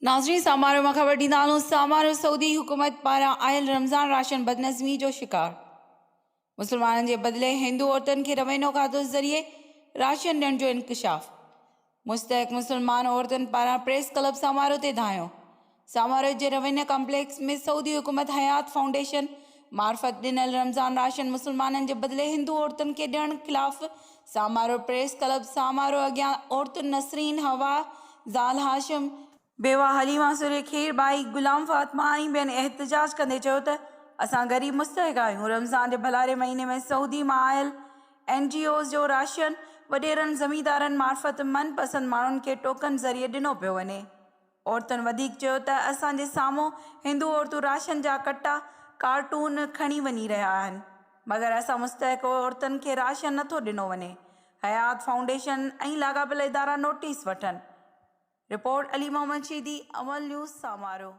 ناظرين سامارو مان خبر ڏيندا هلون سامارو سعودي حڪومت پاران آيل رمضان راشن بدنظمي جو شڪار مسلمانن جي بدلي هندو عورتن کي روينو کاتو ذريعي راشن ڏيڻ جو انڪشاف مستحق مسلمان عورتن پاران پريس ڪلب سامارو تي ڌايو سامارو جي روينيو ڪمپليڪس ۾ سعودي حڪومت حيات فائونڊيشن معرفت ڏنل رمضان راشن مسلمانن جي بدلي هندو عورتن کي ڏيڻ خلاف سامارو پريس ڪلب سامارو اڳيان عورتن نسرين حوا زال هاشم، بيوه حليمه سوري کير ٻائي غلام فاطمه ۽ ٻين احتجاج ڪندي چيو ته اسان غريب مستحق آهيون رمضان جي ڀلاري مهيني ۾ سعودي مان آيل اين جي اوز جو راشن وڏيرن زميندارن معرفت من پسند ماڻهن کي ٽوڪن ذريعي ڏنو پيو وڃي. عورتن وڌيڪ چيو ته اسان جي سامهون هندو عورتون راشن جا ڪٽا، ڪارٽون، کڻي وڃي رهيا آهن مگر اسان مستحق عورتن کي راشن نٿو ڏنو وڃي. حيات فائونڊيشن ۽ لاڳاپيل ادارا نوٽيس وٺن. رپورٽ، علي محمد شيدي، اول نيوز سامارو.